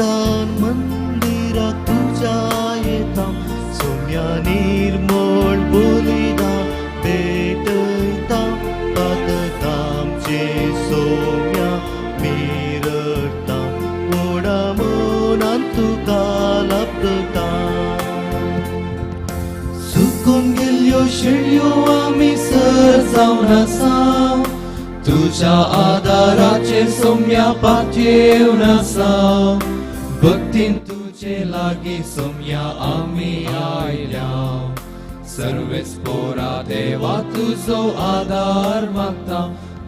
काळजान मंदिराक तुज्या येता सोम्या निर्मळ बलिदान भेटयता पातकांचे सोम्या मिरडता व्हडा मनान तुका लपता सुकून गेल्ल्यो शेळयो आमी सर जावन आसा तुज्या आदाराचेर सोम्या पातयेवन आसा भक्तीन तुजे लागीं सोम्या आमी आयल्या सर्वेस्पोरा देवा तुजो आदार मागता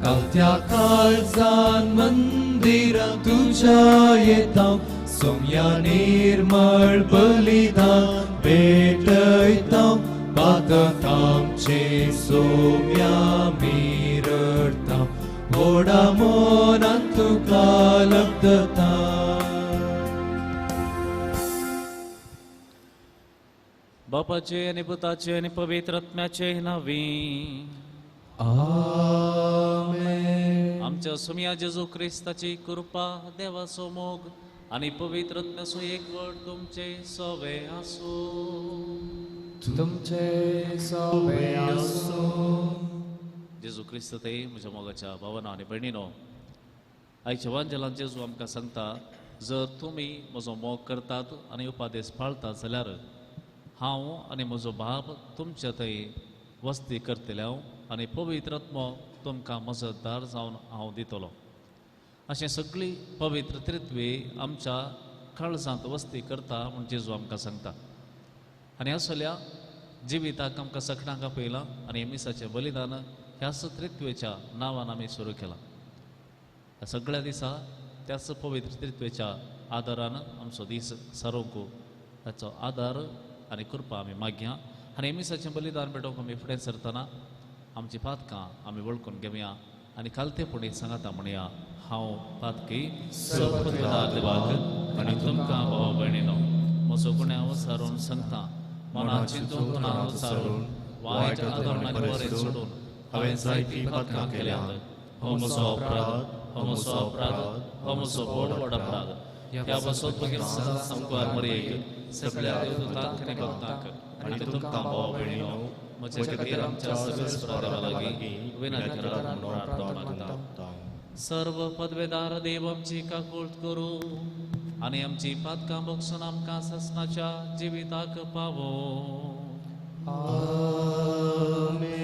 कालत्या काळजान मंदिरां तुज्या येता सोम्या निर्मळ बलिदान भेटयता पातकांचे सोम्या मिरडता व्हडा मनान तुका लब्धता. बापाचे आनी पुताचे आनी पवित्र आत्म्याचे नांवी. आमेन. आमच्या सुमया जेजू क्रिस्ताची कृपा, देवाचो मोग आनी पवित्र आत्म्याचो एकवट तुमचे सवे आसूं. तुमचे सवे आसूं. जेजू क्रिस्त ते म्हज्या मोगाच्या भावना आनी भयणीनो, आयच्या वांजेलान जेजू आमकां सांगता, जर तुमी म्हजो मोग करतात आनी उपादेश पाळतात जाल्यार हांव आनी म्हजो बाप तुमच्या थंय वस्ती करतले हांव आनी पवित्र आत्मो तुमकां मजतदार जावन हांव दितलो. अशें सगळी पवित्र त्रित्वे आमच्या काळजांत वस्ती करता म्हूण जेजू आमकां सांगता. आनी असल्या जिविताक आमकां सगळ्यांक आपयलां आनी मिसाचें बलिदान ह्याच त्रित्वेच्या नांवान आमी सुरू केलां. ह्या सगळ्या दिसा त्याच पवित्र त्रित्वेच्या आदारान आमचो दीस सारोवंक ताचो आदार आनी कृपा आमी मागया. आनी मिसाचें बलिदान पेटोवंक आमी फुडें सरतना आमची पातकां आमी वळखून घेवया आनी खालतेपणी सांगाता म्हणया, हांव पातकी सर्वपदवेदार देवाक आनी तुमकां भाव भयणीनो म्हजो गुन्यांव सारून सांगता, मनां चिंतून मनां सारून वायट आदरण आनी बरें सोडून हांवें जायतीं पातकां केल्यांत. हो म्हजो अपराध, हो म्हजो अपराध, हो म्हजो व्हड व्हड अपराध. ह्या पासत भगीन सदांच सामकार मरयेक सगळ्या देवदूतांक आनी भक्तांक आनी तुमकां भाव भयणीनो म्हजे खातीर आमच्या सगळ्या देवा लागीं विनंती करात म्हणून प्रार्थना मागता. सर्व पदवेदार देव आमची काकूळट करूं आनी आमची पातकां भोगसून आमकां ससनाच्या जिविताक पावो. आमेन.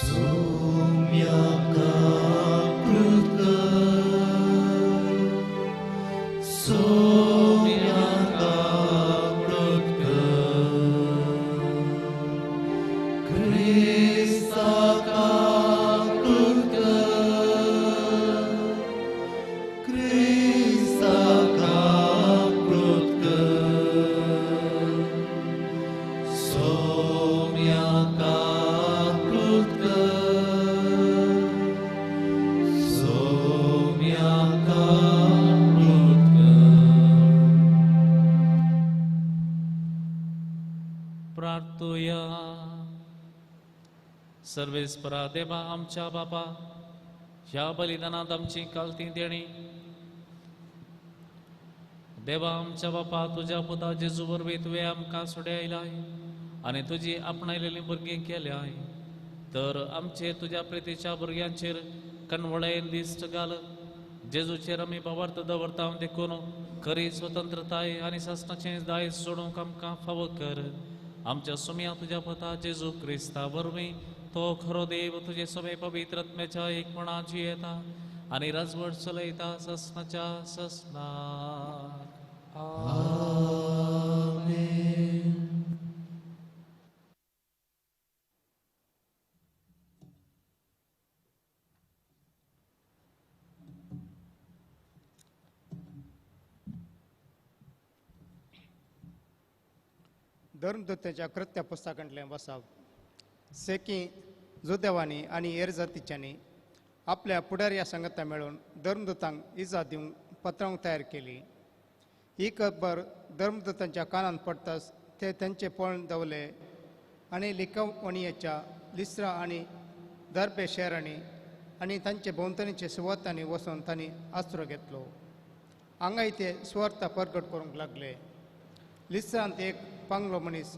सोम्या काकृत कर, सोम्या काकृत कर, क्रिस्ता काकृत कर, क्रिस्ता काकृत कर, सोम्या काकृत कर, सोम्या काकृत कर. प्रार्थुया. सर्वेस्परा देवा आमच्या बापा, ह्या बलिदानांत आमची कालती देणी देवा आमच्या बापा, तुज्या पुता जेजू वरवीं तुवें आमकां सोडयलाय आनी तुजी आपणायलेलीं भुरगीं केल्याय, तर आमचे तुज्या प्रितीच्या भुरग्यांचेर कणवळेन दिश्ट घाल. जेजूचेर आमी भावार्थ दवरता देखून खरी स्वतंत्रताय आनी सासणाचें दायज सोडूंक आमकां फावो कर. आमच्या सुमया तुज्या पुता जेजू क्रिस्ता वरवीं तो खरो देव तुजे सगळे पवित्र आत्म्याच्या एकपणा जियेता आनी राजवट चलयता ससनाच्या ससनाक. आमेन. धर्मदूतांच्या कृत्य पुस्तकांतलें बसाव. सेकी जुदेवांनी आनी हेर जातीच्यांनी आपल्या फुडाऱ्या सांगाता मेळून धर्मदूतांक इजा दिवंक पत्रां तयार केली. ही खबर धर्मदूतांच्या कानांत पडटाच ते तांचे पळून दवले आनी लिकवणियेच्या लिस्रा आनी दर्बे शहरांनी आनी तांचे भोंवतणीचे सुवातांनी वचून तांणी आसरो घेतलो. हांगाय ते सुवार्ता परगट करूंक लागले. लिस्रांत एक पांगलो मनीस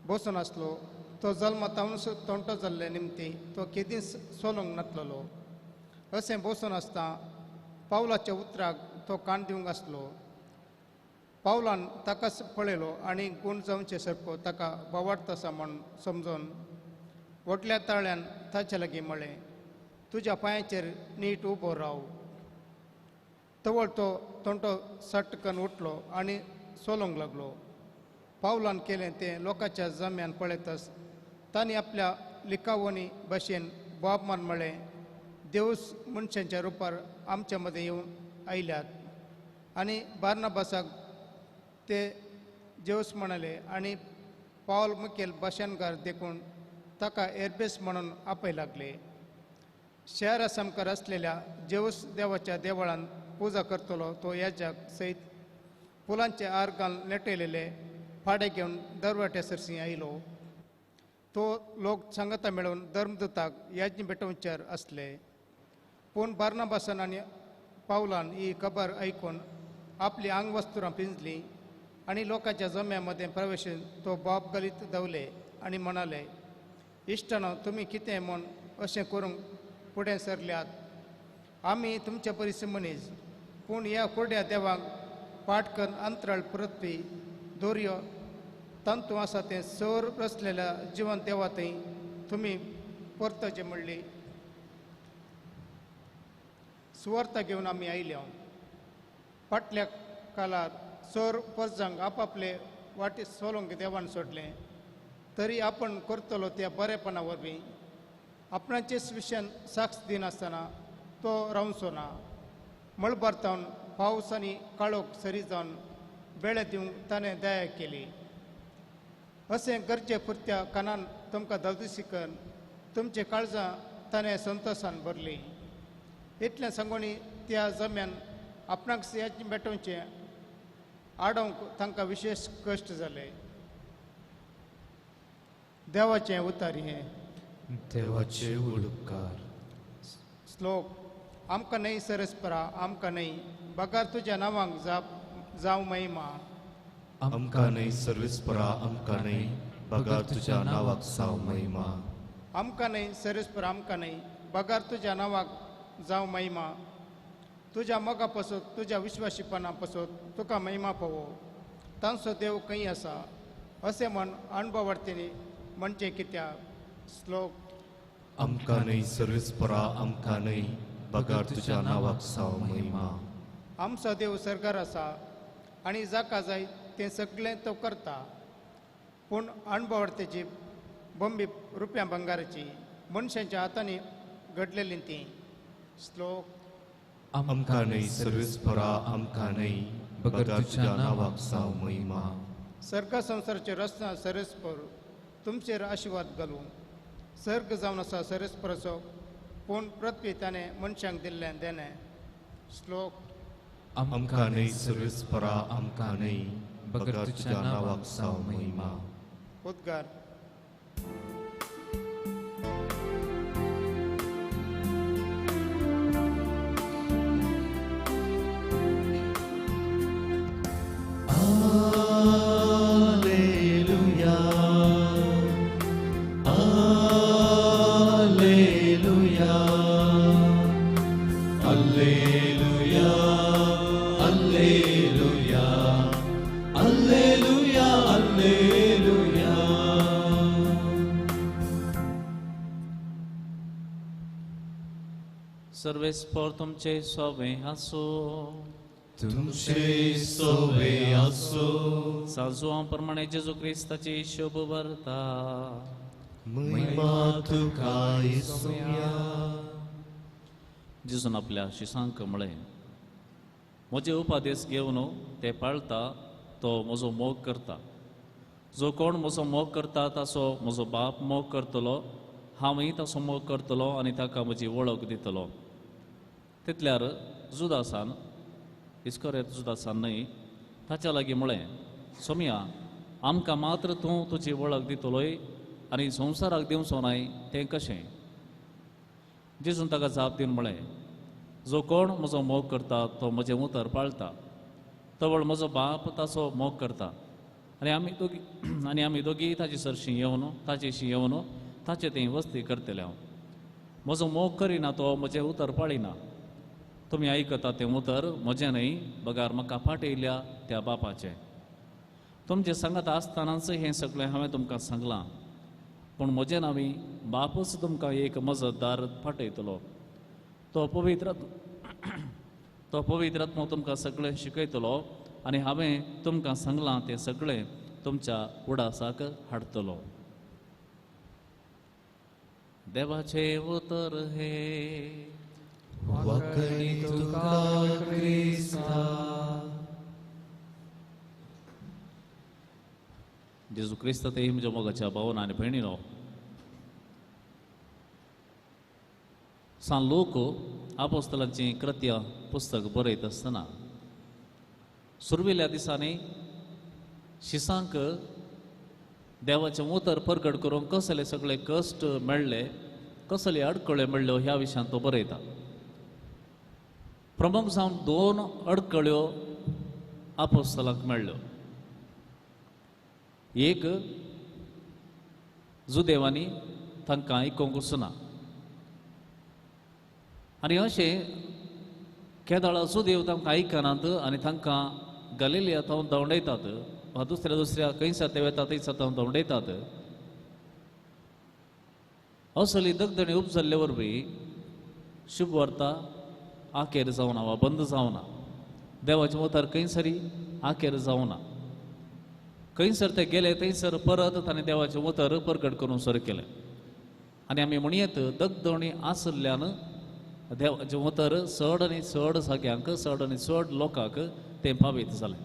बसून आसलो. तो जल्मातावनूच तोंटो जाल्ले निमती तो केदींच सोलोंक नातलेलो. अशें बसून आसता पावलाच्या उतराक तो कान दिवंक आसलो. पावलान ताकाच पळयलो आनी गूण जावचे सारको ताका बावाडत आसा म्हूण समजून व्हडल्या ताळ्यान ताचे लागीं म्हळें, तुज्या पांयाचेर नीट उबो राव. तवळ तो तोंटो सटकन उठलो आनी सोलोंक लागलो. पावलान केलें तें लोकांच्या जम्यान पळयतच तांणी आपल्या लिकावणी भाशेन बाब मान म्हळें, देवूच मनशांच्या रुपार आमच्या मदें येवन आयल्यात. आनी बार्नाबासाक ते जेवस म्हणाले आनी पावल मुखेल भाशणकार देखून ताका एरबेस म्हणून आपय लागले. शहरा सामकार आसलेल्या जेवस देवाच्या देवळान पुजा करतलो तो याजक सयत फुलांचे आर घालून नेटयलेले फाडे घेवन दरवाट्या सरशी आयलो. तो लोक सांगता मेळून धर्मदूताक याज्ञ भेटोवचेर आसले. पूण बार्नाबासान आनी पावलान ही खबर आयकून आपली आंगवस्त्रां पिंजली आनी लोकांच्या जम्या मदें प्रवेश तो बाब गलीत दवले आनी म्हणाले, इश्टानो, तुमी कितें म्हूण अशें करूंक फुडें सरल्यात? आमी तुमचे परीस मनीस, पूण ह्या कुरड्या देवाक पाट करून अंतराळ पृथ्वी दोरयो तांतू आसा तें सर रचलेल्या जिवन देवा थंय तुमी परतचें म्हणली सुवार्ता घेवन आमी आयल्या. फाटल्या काळार सर परजांक आपापले वाटे सोलोंक देवान सोडलें, तरी आपण करतलो त्या बरेपणा वरवीं आपणाचेच विशयान साक्ष दिनासतना तो रावचो ना. मळबार तावन पावस आनी काळोख सरी जावन बेळे दिवंक ताणें दया केली. अशें गरजे पुरत्या कानान तुमकां धादोशी करून तुमचे काळजां ताणें संतोशान भरली. इतलें सांगोनी त्या जम्यान आपणाक याज्ञ भेटोवचें आडोवंक तांकां विशेश कश्ट जाले. देवाचें उतार हें. देवाचे उपकार. श्लोक. आमकां न्हय सरस्परा, आमकां न्हय बगार तुज्या नांवांक जावं महिमा. आमकां न्हय सर्वेस्परा, आमकां न्हय बगार तुज्या नांवाक जावं महिमा. आमकां न्हय सरस्परा, आमकां न्हय बगार तुज्या नांवाक जावं महिमा. तुज्या मोगा पासत, तुज्या विश्वासीपणा पासत तुका महिमा पावो. तांचो देव खंय आसा अशें म्हण अणभवार्थींनी म्हणचें कित्याक? श्लोक. आमकां न्हय सर्वेस्परा, आमकां न्हय बगार तुज्या नांवाक जावं महिमा. आमचो देव सरकार आसा आनी जाका जाय तें सगळें तो करता. पूण अणभवार्थीची बंबी रुपया भंगाराची मनशांच्या हातांनी घडलेली ती. श्लोक. आमकां न्हय सर्वेस्परा, आमकां न्हय बगार तुज्या नांवाक जावं महिमा. सर्ग संवसाराचे रचना सर्वेस्पर तुमचेर आशिर्वाद घालूं. सर्ग जावन आसा सर्वेस्पराचो, पूण पृथ्वी ताणें मनशांक दिल्लें देणें. श्लोक. आमकां न्हय सर्वेस्परा, आमकां न्हय बगार तुज्या नांवाक जावं महिमा. उद्गार. Alleluia, Alleluia, Alleluia, Alleluia, Alleluia, Alleluia. सर्वेस्पर तुमचे सोबे आसो. तुमचे सोबे आसो. साजुआ प्रमाणे जेजू क्रिस्ताची शोभ भरता. महिमा तुका येसुया. जेजून आपल्या शिसांक म्हळें, म्हजे उपदेश घेवन ते पाळता तो म्हजो मोग करता. जो कोण म्हजो मोग करता ताचो म्हजो बाप मोग करतलो, हांवूय ताचो मोग करतलो आनी ताका म्हजी वळख दितलो. तितल्यार जुदासान, इस्कोरेत जुदासान न्हय, ताच्या लागीं म्हळें, सोमया, आमकां मात्र तूं तुजी वळख दितलोय आनी संवसाराक दिवचो नाय तें कशें? जेजून ताका जाप दिवन म्हळें, जो कोण म्हजो मोग करता तो म्हजें उतर पाळता, तवळ म्हजो बाप ताचो मोग करता आनी आमी दोगी ताचे सरशीं येवन ताचेशी येवन ताचे थंय वस्ती करतले हांव. म्हजो मोग करिना तो म्हजें उतर पाळिना. तुमी आयकता तें उतर म्हजें न्हय, बगार म्हाका फाटयल्या त्या बापाचें. तुमचें सांगत आसतनाच हें सगळें हांवें तुमकां सांगलां, पूण म्हजें नांवी बापूच तुमकां एक मजतदार फाटयतलो. तो पवित्र आत्मो तुमकां सगळें शिकयतलो आनी हांवें तुमकां सांगलां तें सगळें तुमच्या उडासाक हाडटलो. देवाचें उतर हें. वाकणी तुका क्रिस्ता. जेजू क्रिस्त ते म्हज्या मोगाच्या भावन आनी भयणीनो, सान लोक आपोस्तलांची कृत्य पुस्तक बरयत आसतना सुरवेल्या दिसांनी शिसांक देवाचें उतर परगट करूंक कसले सगळे कश्ट मेळ्ळे, कसले अडकळे मेळ्ळ्यो ह्या विशयांत तो बरयता. प्रमुख जावन दोन अडकळ्यो आपोस्तलांक मेळ्ळ्यो. एक, जुदेवांनी तांकां आयकूंक वचना आनी अशें केदळा जुदेव तांकां आयकनात आनी तांकां गलिलिया थावन धांवडयतात वा दुसऱ्या दुसऱ्या खंयसर ते वेता थंयसर थावन धांवडयतात. असली दगदणी उपजल्ले वरवीं शुभवार्ता आखेर जावना वा बंद जावना. देवाचें उतर खंयसरी आखेर जावना. खंयसर ते गेले थंयसर परत ताणें देवाचें उतर परगट करूंक सुरू केलें. आनी आमी म्हणयेत दगदणी आशिल्ल्यान देवाचें उतर चड आनी चड जाग्यांक, चड आनी चड लोकांक तें पावीत जालें.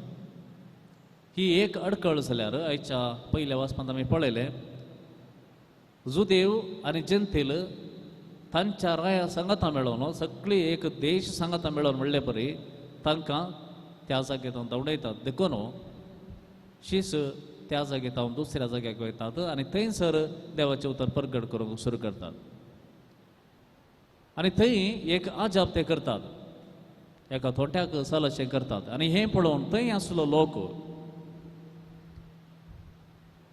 ही एक अडकळ जाल्यार आयच्या पयल्या वाचपांत आमी पळयलें, जुदेव आनी जनतेल तांच्या राया सांगाता मेळोवन, सगळी एक देश सांगाता मेळोवन म्हणले परी तांकां त्या जाग्यान धांवडयतात. देखून शीस त्या जाग्यार थावन दुसऱ्या जाग्याक वयतात आनी थंयसर देवाचें उतर परगट करूंक सुरू करतात. आनी थंय एक आजाप ते करतात, एका थोट्याक सलशें करतात. आनी हें पळोवन थंय आसलो लोक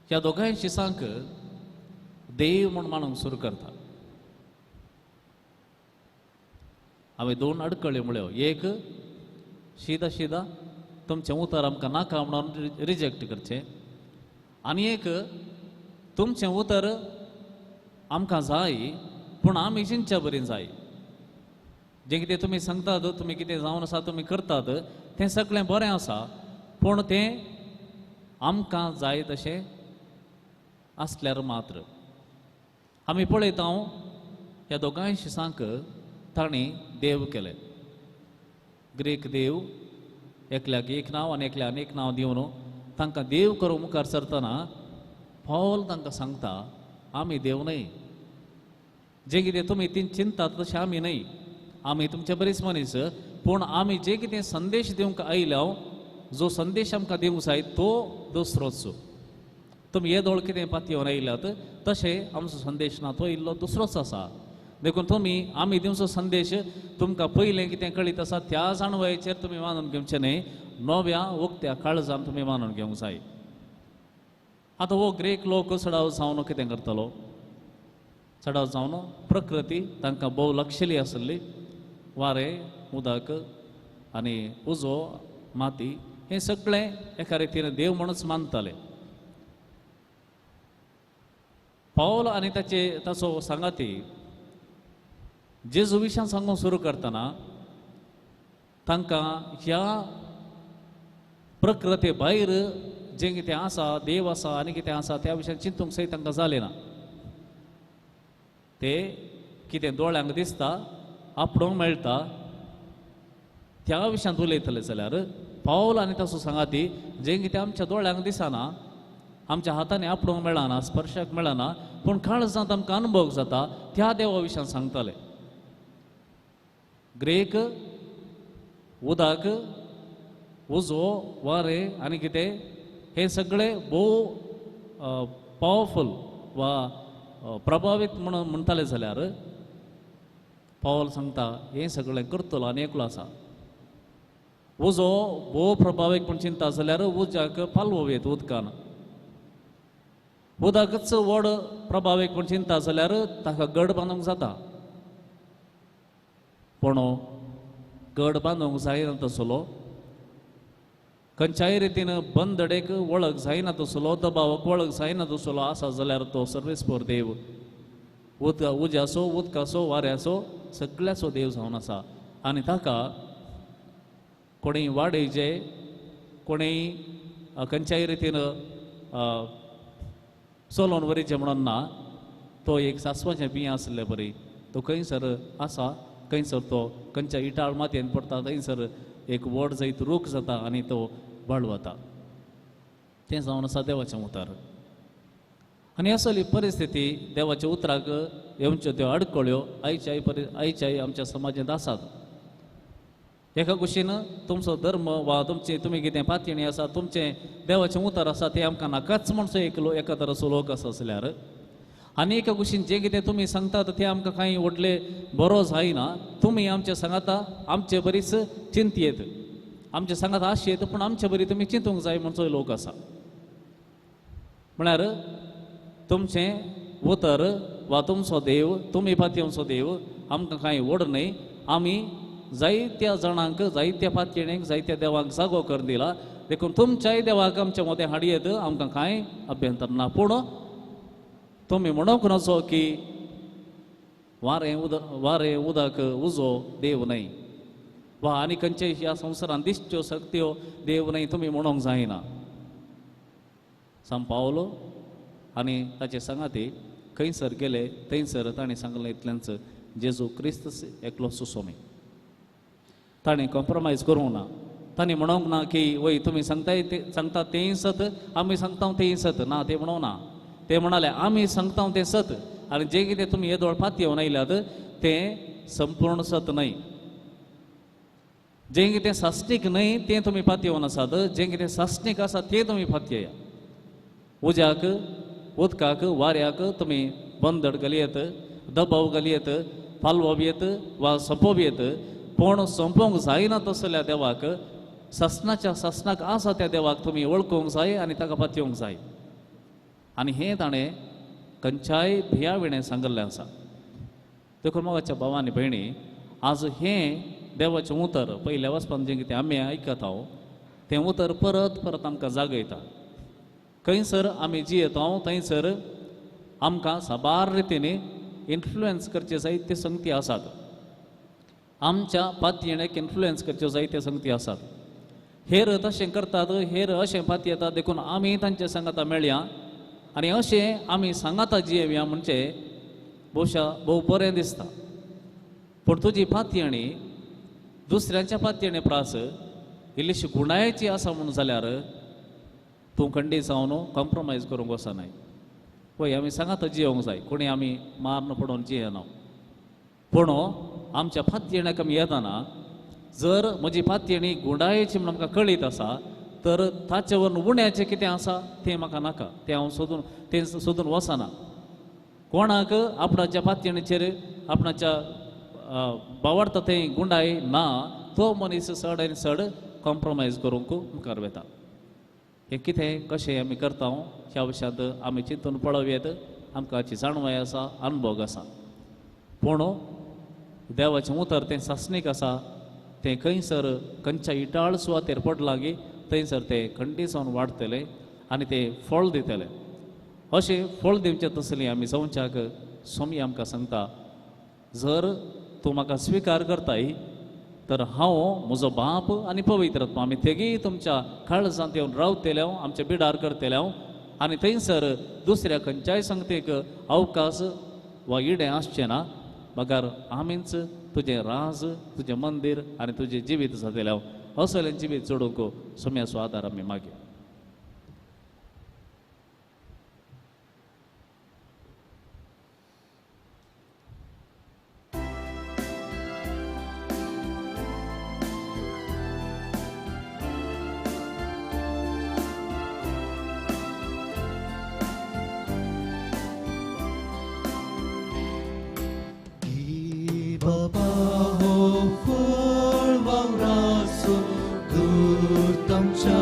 ह्या दोगांय शिसांक देव म्हूण मानूंक सुरू करतात. हांवें दोन अडकळ्यो म्हळ्यो. एक, शिदा शिदा तुमचें उतर आमकां नाका म्हणून रिजेक्ट करचें, आनी एक, तुमचें उतर आमकां जाय पूण आमी चिंतच्या बरीं जाय. जें कितें तुमी सांगतात, तुमी कितें जावन आसा तुमी करतात तें सगळें बरें आसा, पूण तें आमकां जाय तशें आसल्यार मात्र. आमी पळयता ह्या दोगांय शिसांक तांणी देव केले. ग्रीक देव एकल्याक एक नांव आनी एकल्याक एक नांव दिवन तांकां देव करूंक मुखार सरतना पावल तांकां सांगता, आमी देव न्हय. जें कितें तुमी ती चिंतात तशें आमी न्हय, आमी तुमचे बरीच मनीस, पूण आमी जे कितें संदेश दिवंक आयल्या, जो संदेश आमकां दिवंक जाय तो दुसरोच. तुमी येदोळ कितें पातयेवन आयल्यात तशें आमचो संदेश ना, तो इल्लो दुसरोच आसा. देखून तुमी आमी दिवचो संदेश तुमकां पयलें कितें कळीत आसा त्या जाणवायेचेर तुमी मानून घेवचें न्हय, नव्या उक्त्या काळजान तुमी मानून घेवंक जाय. आतां हो ग्रीक लोक चडाव जावन कितें करतलो? चडाव जावन प्रकृती तांकां भोव लक्षली आसली. वारें, उदक आनी उजो, माती हें सगळें एका रितीन देव म्हणूच मानताले. पावल आनी ताचो सांगाती जेजू विशयान सांगूंक सुरू करतना तांकां ह्या प्रकृती भायर जें कितें आसा, देव आसा आनी कितें आसा त्या विशयान चिंतूंक सयत तांकां जालें ना. ते कितें दोळ्यांक दिसता, आपणूंक मेळटा त्या विशयांत उलयतले जाल्यार पावल आनी ताचो सांगाती जें कितें आमच्या दोळ्यांक दिसना, आमच्या हातांनी आपणूंक मेळना, स्पर्शाक मेळना, पूण काळजांत आमकां अनुभव जाता त्या देवा विशयान सांगताले. ग्रीक उदक उजो वारें आनी कितें हे सगळे भोव पावरफूल वा प्रभावीत म्हणून म्हणटाले जाल्यार पावल सांगता हें सगळें करतलो आनी एकलो आसा. उजो भोव प्रभावीत म्हूण चिंता जाल्यार उज्याक पालवो येत उदकान, उदकच व्हड प्रभावीक म्हूण चिंता जाल्यार ताका गड बांदूंक जाता, पूण गड बांदूंक जायना तसलो, खंयच्याय रितीन बंदडेक वळख जायना तसलो, दबावाक वळख जायना तसलो आसा जाल्यार तो सर्वेस्पर देव उज्याचो उदकाचो वाऱ्याचो सगळ्याचो देव जावन आसा. आनी ताका कोणीय वाडयचे, कोणीय खंयच्याय रितीन चलोवन व्हरीचें म्हणून ना, तो एक सासवाचें बिंय आसले बरी तो खंयसर आसा, खंयसर तो खंयच्या इटाळ मातयेन पडटा थंयसर एक व्हड जायत रूख जाता आनी तो बाळ वता. तें जावन आसा देवाचें उतर. आनी असली परिस्थिती देवाच्या उतराक येवच्यो त्यो आडखळ्यो आयच्याय आयच्याय आमच्या समाजांत आसात. एका कुशीन तुमचो धर्म वा तुमचे तुमी कितें पातयणी आसा, तुमचें देवाचें उतर आसा तें आमकां नाकाच म्हणचो एकलो एका तराचो लोक आसा जाल्यार, आनी एका कुशीन जें कितें तुमी सांगतात तें आमकां कांय व्हडलें बरो जायना, तुमी आमचे सांगाता आमचे बरीच चिंतयेत, आमचे सांगात आशयेत, पूण आमचे बरी तुमी चिंतूंक जाय म्हणचो लोक आसा. म्हळ्यार तुमचें उतर वा तुमचो देव, तुमी पातयेवचो देव आमकां कांय व्हड न्हय, आमी जायत्या जाणांक जायत्या पातयेणेक जायत्या देवांक जागो करून दिला, देखून तुमच्याय देवाक आमच्या मदें हाडयेत, आमकां कांय अभ्यंतर ना. पूण तुमी म्हणूंक नजो की वारें उदक वारें उदक उजो देव न्हय वा आनी खंयचे ह्या संवसारांत दिसच्यो शक्त्यो देव न्हय तुमी म्हणूंक जायना. सांपावलो आनी ताचे सांगाती खंयसर गेले थंयसर ताणें सांगलें इतलेंच, जेजू क्रिस्त एकलो सुसोमी. ताणें कॉम्प्रोमायज करूंक ना, ताणें म्हणूंक ना की वय तुमी सांगताय ते सांगता तेंय सत, आमी सांगता तेंय सत ना, तें म्हणूंक ना. ते म्हणाले आमी सांगता तें सत आनी जें कितें तुमी येदोळ पातयेवन आयल्यात तें संपूर्ण सत न्हय, जें कितें सासणीक न्हय तें तुमी पातयेवन आसात, जें कितें सासणीक आसा तें तुमी पातयेया. उज्याक उदकाक वाऱ्याक तुमी बंदड घालयेत, दबाव घालयेत, पालवो येत वा सोंपोव येत, पूण सोंपोवंक जायना तसल्या देवाक, सासणाच्या सासणाक आसा त्या देवाक तुमी वळखूंक जाय आनी ताका पातयेवंक जाय. आनी हें ताणें खंयच्याय भिया विणें सांगिल्लें आसा. देखून मोगाच्या भाव आनी भयणी, आज हें देवाचें उतर पयल्या वचपान जें कितें आमी आयकता तें उतर परत परत आमकां जागयता. खंयसर आमी जियेता थंयसर आमकां साबार रितीनी इन्फ्लुएन्स करचे जायते संगती आसात, आमच्या पातयेणेक इन्फ्लुएन्स करच्यो जायते संगती आसात. हेर तशें करतात, हेर अशें पातयेतात, देखून आमी तांचे सांगाता मेळया आनी अशें आमी सांगाता जियेवया म्हणजे भोवशा भोव बरें दिसता. पूण तुजी पातयेणी दुसऱ्यांच्या पातयेणे प्रास इल्लीशी गुणायची आसा म्हणून जाल्यार तूं खंडीत जावन कॉम्प्रोमायज करूंक वचनाय. पळय आमी सांगाता जियोवंक जाय, कोणी आमी मारून पडून जियेना, पूण आमच्या पातयेण्याक आमी येतना जर म्हजी पातयेणी गुंडायेची म्हूण आमकां कळीत आसा तर ताचे वरून उण्याचें कितें आसा तें म्हाका नाका, तें हांव सोदून तें सोदून वचना. कोणाक आपणाच्या पातयेणीचेर आपणाच्या बावडटा तें गुंडाय ना, तो मनीस चड आनी चड कॉम्प्रोमायज करूंक मुखार वता. हें कितें कशें आमी करता ह्या विशयांत आमी चिंतून पळोवयेत, आमकां हाची जाणवाय आसा, अनुभव आसा. पूण देवाचें उतर तें सासणीक आसा, तें खंयसर खंयच्या इटाळ सुवातेर पडलां की थंयसर तें खंडीत जावन वाडटलें आनी तें फळ दितलें. अशें फळ दिवचें तसलें आमी जावच्याक स्वामी आमकां सांगता, जर तूं म्हाका स्विकार करताय तर हांव म्हजो बाप आनी पवित्र आत्मा आमी तेगीय तुमच्या काळजांत येवन रावतले, आमचे बिडार करतले आनी थंयसर दुसऱ्या खंयच्याय संगतेक अवकाश वा इडें आसचें ना, मगर आमीच तुजें राज, तुजें मंदीर आनी तुजें जिवीत जातलें. असलें जिवीत जोडूंक सोम्याचो आदार आमी मागीर. बाबा हो फळ वावराचो दूत आमच्या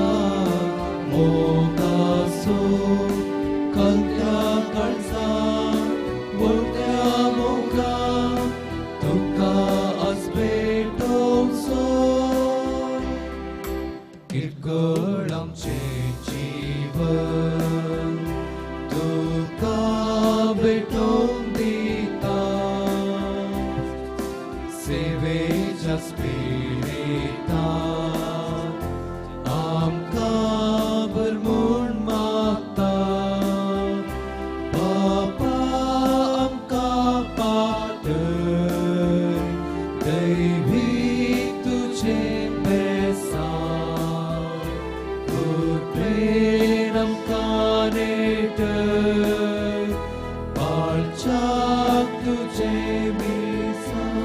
मोगाचो कलत्या काळजा वळत्या मोगा तुका आज भेटोवचो किरकोळ आमचें जीवन तुका भेटोवन दिता सेवेच्या स्पिरितान आमकां बर म्हूण मागता बापा आमकां पाटय दैवीक तुजें बेसांव कृपेन आमकां नेटय पाळच्याक तुजें मिसांव.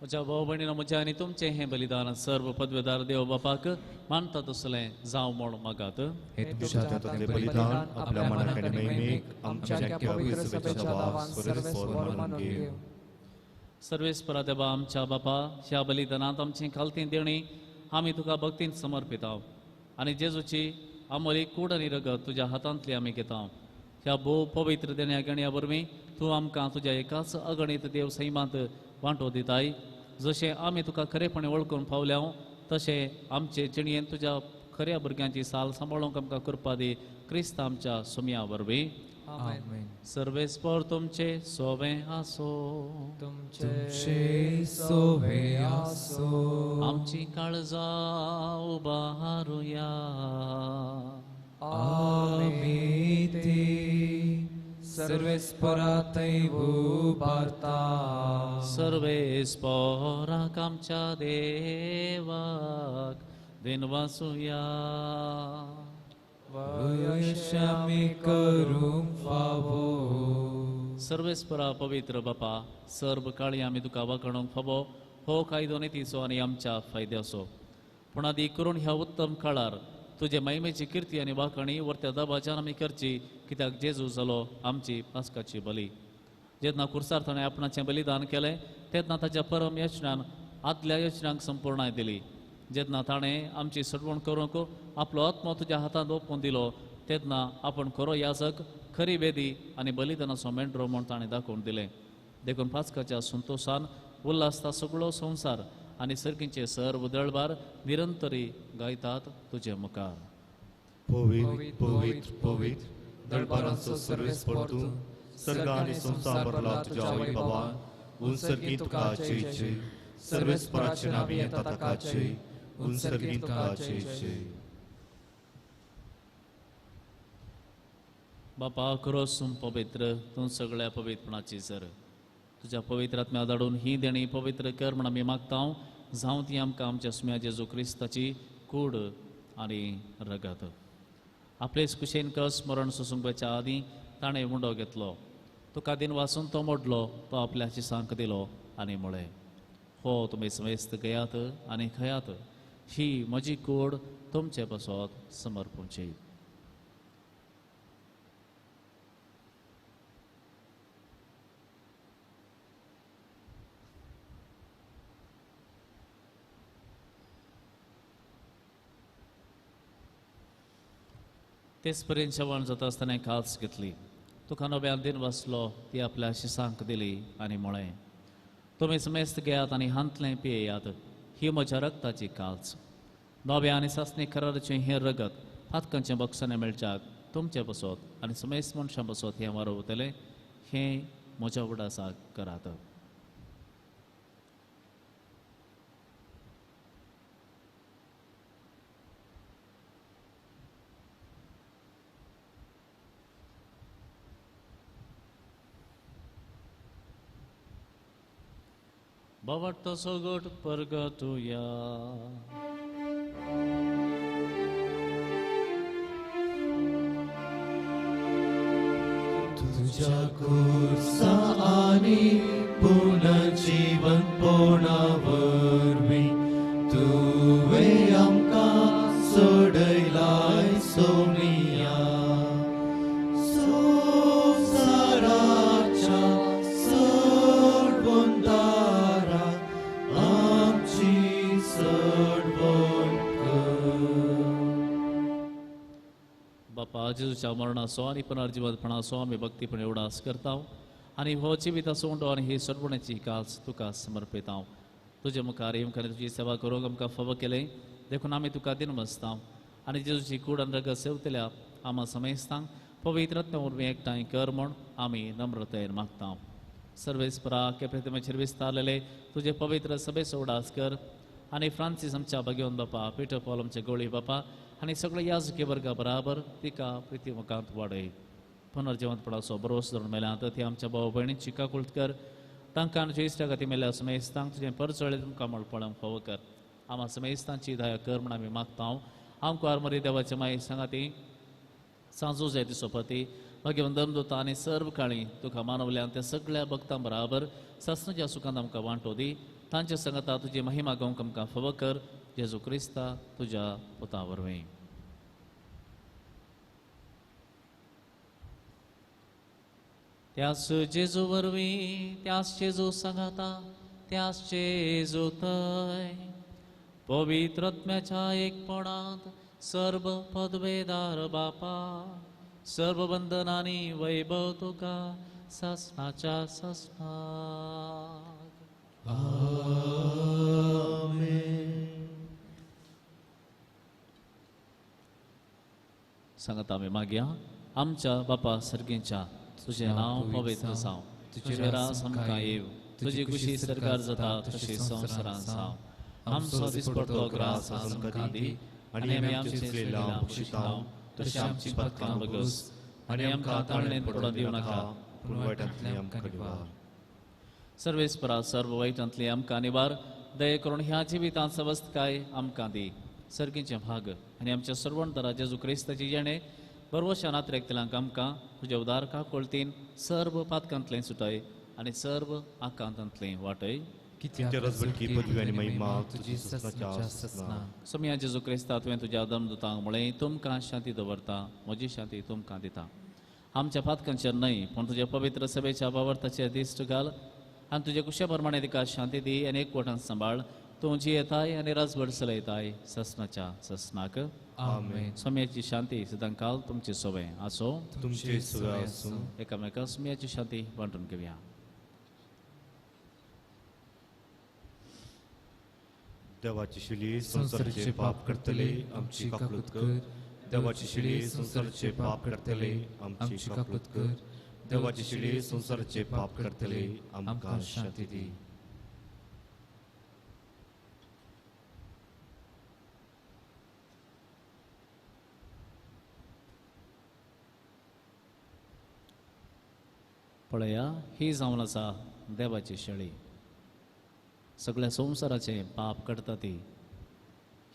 म्हज्या भाव भयणीनो, म्हज्या आनी तुमचें हें बलिदान सर्व पदवेदार देव बापाक मानता तसलें जावं म्हूण मागात. हे तुमच्या हातांतलें बलिदान आपल्या मनाक आनी महिमेक आमच्या पवित्र सभेच्या दावान सर्वेस्पर मानून घेव. सर्वेस्परा देवा आमच्या बापा, ह्या बलिदानांत आमची खालती देणी आमी तुका भक्तीन समर्पिताव आनी जेजूची आमोली कूड आनी रगत तुज्या हातांतली आमी घेता. ह्या भोव पवित्र देण्या घेण्या वरवीं तूं आमकां तुज्या एकाच अगणीत देव सैमांत वांटो दिताय. जशें आमी तुका खरेपणी वळखून पावल्या तशें आमचे जिणयेन तुज्या खऱ्या भुरग्यांची साल सांबाळूंक आमकां कृपा दी, क्रिस्त आमच्या सुमया वरवीं. आमेन. सर्वेस्पर तुमचे सोवे आसो. तुमचे सोवे आसो. आमची काळजां उबारुया. आमी ती सर्वेस्परा थंय उबारता. सर्वेस्पराक आमच्या देवाक दिनवासुया. वयश आमी करूंक फावो. सर्वेस्परा पवित्र बापा, सर्व काळी आमी तुका वाखणूंक फावो हो कायदो नितीचो आनी आमच्या फायद्याचो. पूण आदी करून ह्या उत्तम काळार तुजे महिमेची किर्ती आनी वाखणी वरत्या दबाज्यान आमी करची, कित्याक जेजू जालो आमची पास्काची बली. जेन्ना कुर्सार ताणें आपणाचें बलिदान केलें तेन्ना ताच्या परम यचनान आदल्या यचनांक संपूर्णाय दिली. जेन्ना ताणें आमची सडवण करूंक आपलो आत्मो तुज्या हातांत ओंपून दिलो तेन्ना आपूण खरो याजक, खरी वेदी आनी बलिदानाचो मेंढरो म्हूण ताणें दाखोवन दिलें. देखून पास्काच्या संतोशान उल्हासता सगळो संवसार आनी सर्गींचे सर्व दळबार निरंतरी गायतात तुजे मुखार. पवित्र पवित्र पवित्र दळबारांचो सर्वेस्पर तूं, सर्ग आनी संवसार भरला तुज्या वैभवान. उंसर्गीं तुका जय जय, सर्वेस्पराचे नांवी येता ताका जय, उंसर्गीं तुका जय जय. बापा खरोच पवित्र तूं सगळ्या पवित्रपणाची सर, तुज्या पवित्र आत्म्या धाडून ही देणी पवित्र कर म्हण आमी मागता. जावं ती आमकां आमच्या सुम्या जेजू क्रिस्ताची कूड आनी रगत. आपलेच कुशेन कस मरण सोसूंक वचच्या आदीं ताणें मुंडो घेतलो, तुका दिन वासून तो मोडलो, तो आपल्या शिसांक दिलो आनी म्हळें, हो तुमी समेस्त घेयात आनी खयात, ही म्हजी कूड तुमचे पासत समर्पूची. तेच पर्यंत जेवण जाता आसतना काल्स घेतली, तुका नव्यान दिन वाचलो, ती आपल्या शिसांक दिली आनी म्हळें, तुमी समेस्त घेयात आनी हांतलें पियेयात, ही म्हज्या रगताची काल्स. नव्या आनी सासणी कराराचें हें रगत पातकांचें बक्षाणें मेळच्याक तुमचें बसत आनी समेस्त मनशां बसत हें वारोवतलें, हें म्हज्या उडासाक करात. बाबा सोगट परगटुया. तुझ्या कुर्सा आनी पुनर्जीवन पोणावरवीं तुवें आमकां सोडयलाय सोनिया. जेजूच्या मरणाचो आनी पुनर्जिवंतपणाचो आमी भक्तीपणे उडास करता आनी हो जिविताचो उंडो आनी ही सरपणाची काज तुका समर्पिता. तुजे मुखार येवंक आनी तुजी सेवा करूंक आमकां फावो केलें देखून आमी तुका दिनमसता आनी जेजूची कूड आनी रगत सेवतल्या आमा समेस्तांक पवित्र आत्म्या वरवीं एकठांय कर म्हूण आमी नम्रतायेन मागता. सर्वेस्परा के प्रतिमेचेर विस्तारलेले तुजे पवित्र सभेचो उडास कर आनी फ्रांसीस आमच्या भाग्यवंत बापा, पिटर पॉल आमचे गोळी बापा आनी सगळे याजकी वर्गा बराबर तिका प्रिती मुखांत वाडय. पुनर्जिवंतपणाचो भरोस धरून मेल्या ती आमच्या भाव भयणीची काकुळट कर. तांकां तुज्या इश्टा खातीर मेल्या समेस्तांक तुजें परजळें तुमकां म्हण पळोवंक फावो कर. आमा समेस्तांची दया कर म्हण आमी मागता. आमकां मरी देवाचे माये सांगाती सांजू जाय ती सोपती भाग्यवंत धर्मदूता आनी सर्व काळी तुका मानवल्यान त्या सगळ्या भक्तां बराबर सासणाच्या सुखांत आमकां वांटो दी. तांचे सांगाता तुजी महिमा गावंक आमकां फावो कर. जेजू क्रिस्ता तुज्या पुता वरवीं. त्याच जेजू वरवीं, त्याच जेजू सांगाता, त्याच जेजू थंय पवित्र आत्म्याच्या एकपणांत सर्व पदवेदार बापा, सर्व बंधनांनी वैभव तुका सासणाच्या सासणाक. आमेन. सांगता आमी मागया. आमच्या बापा सर्गींच्या, तुजें नांव पवित्र जावं, तुजें राज आमकां येवं, तुजी खुशी सरकार जाता तशी संवसारांत जावं. आमचो दिसपडतो ग्रास आज आमकां दी आनी आमी आमचें चुकलें बक्षिता तशें आमची पातकां बगस आनी आमकां ताळणेंत पडोवन दिवं नाका, पूण वायटांतलें आमकां निवार. सर्वेस्परा सर्व वायटांतलें आमकां निवार. दया करून ह्या जिवितांत सवस्तकाय आमकां दी. सर्गीचें भाग आनी आमच्या सर्वणदारा जेजू क्रिस्ताची जेणे बरवशा नात्रेकतल्यांक आमकां तुज्या उदार काकुळतीन सर्व पातकांतलें सुटय आनी सर्व आकांतांतलें वाटय. सोम्या जेजू क्रिस्ता, तुवें तुज्या धर्मदूतांक म्हळें, तुमकां शांती दवरता, म्हजी शांती तुमकां दिता. आमच्या पातकांचेर न्हय पूण तुज्या पवित्र सभेच्या बावर्ताचेर दिश्ट घाल आनी तुजे कुशे प्रमाणे तिका शांती दी आनी एकवटान सांबाळ. तूं जियेताय आनी राजवट चलयताय ससनाच्या ससनाक. आमेन. सोम्याची शांती सदांकाल तुमचे सोबे आसो. तुमचे सोबे आसो. एकामेका सोम्याची शांती वांटून घेवया. देवाची शिली संवसाराचे पाप करतले आमची काकूत कर. देवाची शिली संवसाराचे पाप करतले आमची काकूत कर. देवाची शिली संवसाराचे पाप करतले आमकां शांती दी. पळया, ही जावन आसा देवाची शेळी, सगळ्या संवसाराचें पाप करता ती.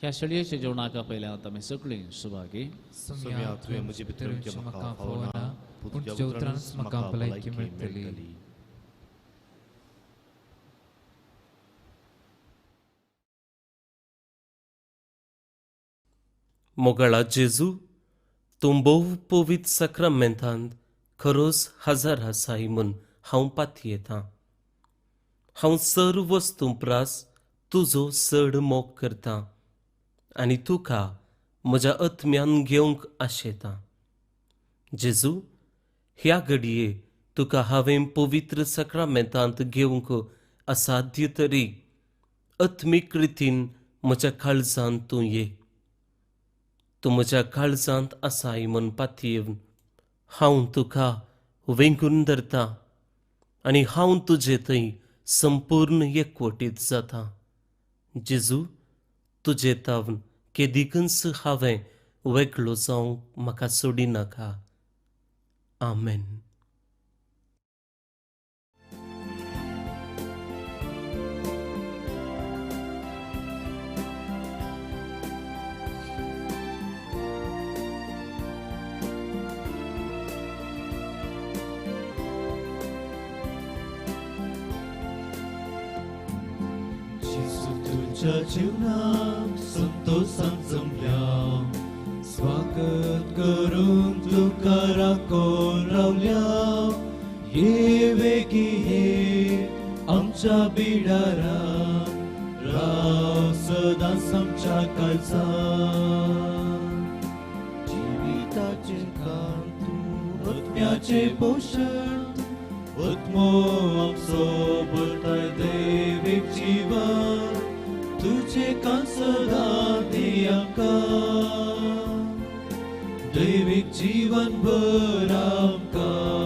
ह्या शेळयेच्या जेवणाक पयल्यात आमी सगळीं सुभागी. सोम्या, तुवें म्हजे भितर येवचें म्हाका फावना, पूण तुज्या उतरानच म्हाका भलायकी मेळटली. मोगाळा जेजू, तूं भोव पवित्र साक्रामेंतांत खरोच हजार आसाय म्हूण हांव पातयेतां. हांव सर्व वस्तूं प्रास तुजो चड मोग करतां आनी तुका म्हज्या आत्म्यान घेवंक आशेतां. जेजू, ह्या घडये तुका हांवें पवित्र साक्रामेंतांत घेवंक असाध्य तरी आत्मीक रितीन म्हज्या काळजांत तूं ये. तूं म्हज्या काळजांत आसाय म्हूण पातयेवन हांव तुका वेंगून धरतां आनी हांव तुजे थंय संपूर्ण एकवटीत जाता. जेजू, तुजे तावन केदीकच हांवें वेगळो जावंक म्हाका सोडिनाका. आमेन. तुझ्या जीवनाक संतोषान जमल्या, स्वागत करून तुका राखून रावल्या. ये वेगी ये आमच्या बिडारा, राव सदांच आमच्या काळजांत. जिविताचें काम आत्म्याचे पोषण उत्मो आमचो भरताय दैवीक जीवन तुझे कांसदां दी आमकां दैवीक जीवन भर आमकां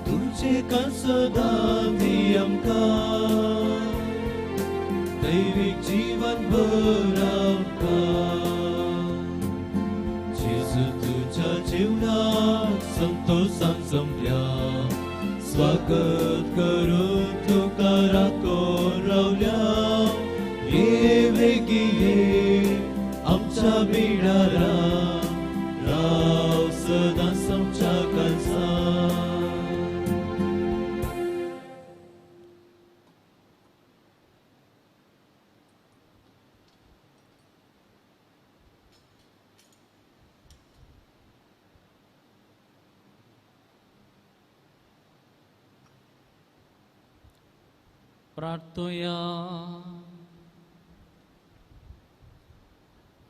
तुझे कांसदां दी आमकां दैवीक जीवन भर आमकां जेजू तुझ्या जीवनाक संतोषान जमल्या स्वागत करून तुका राखून रावल्या ये वेगी ये आमच्या बिडारा राव सदांच आमच्या काळजांत. प्रार्थुया.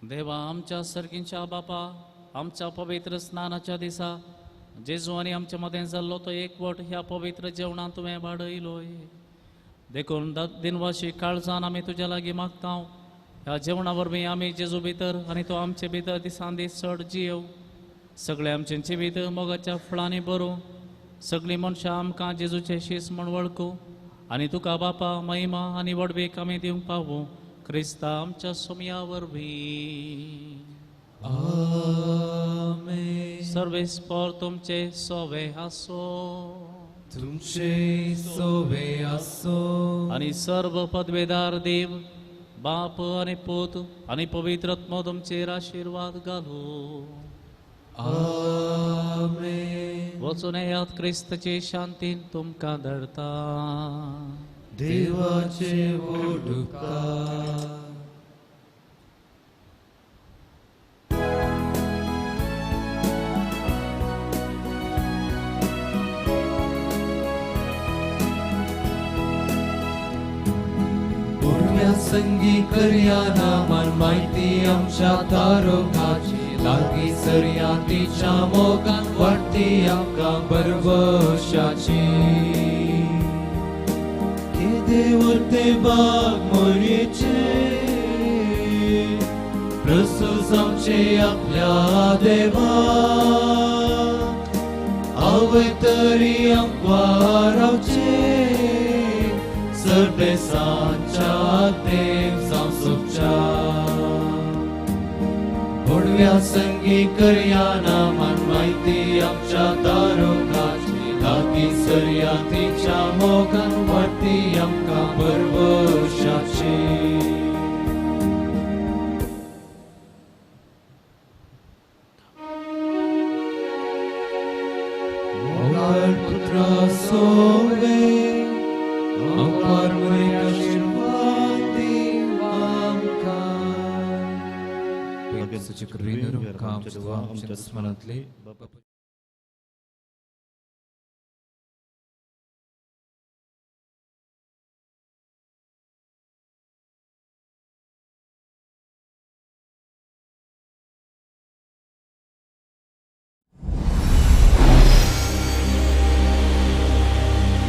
देवा आमच्या सर्गींच्या बापा, आमच्या पवित्र स्नानाच्या दिसा जेजू आनी आमच्या मदें जाल्लो तो एकवट ह्या पवित्र जेवणान तुवें वाडयलोय. देखून दिनवाशी काळजान आमी तुज्या लागीं मागता, ह्या जेवणा वरवीं आमी जेजू भितर आनी तो आमचे भितर दिसान दीस चड जियेव. सगळें आमचें जिवीत मोगाच्या फळांनी भरूं. सगळीं मनशां आमकां जेजूचे शीस म्हूण वळखूं आनी तुका बापा महिमा आनी व्हडवीक आमी दिवंक पावूं क्रिस्ता आमच्या सोमया वरवीं. आमेन. सर्वेस्पर तुमचे सोवे आसो, तुमचे सोवे आसो. आनी सर्व पदवेदार देव बाप आनी पूत आनी पवित्र आत्मो तुमचेर आशिर्वाद घालूं. आमेन. वचून येयात, क्रिस्ताचे शांतीन तुमकां धाडटा. देवाचे व्हड उपकार. पुण्या संगी करया नामान माहिती आमच्या तारोकाची लागीं सरया तिच्या मोगान वाडटी आमकां बरवशाची. केदें वरतें बाग मोरयेचें प्रसूस आमचें आपल्या देवा आवय तरी आमकां रावचें सरदेसांच्या देव जावं सोबच्या. व्हडव्या संगी करया नामान माहिती आमच्या तारोकाची लागीं सरया तिच्या मोगान वाडटी आमकां बरवशाची. मोगाळ पुत्रा सोवे आमकां मरे आशिर्वाद दी आमकां. आमच्या दुस्मनांतले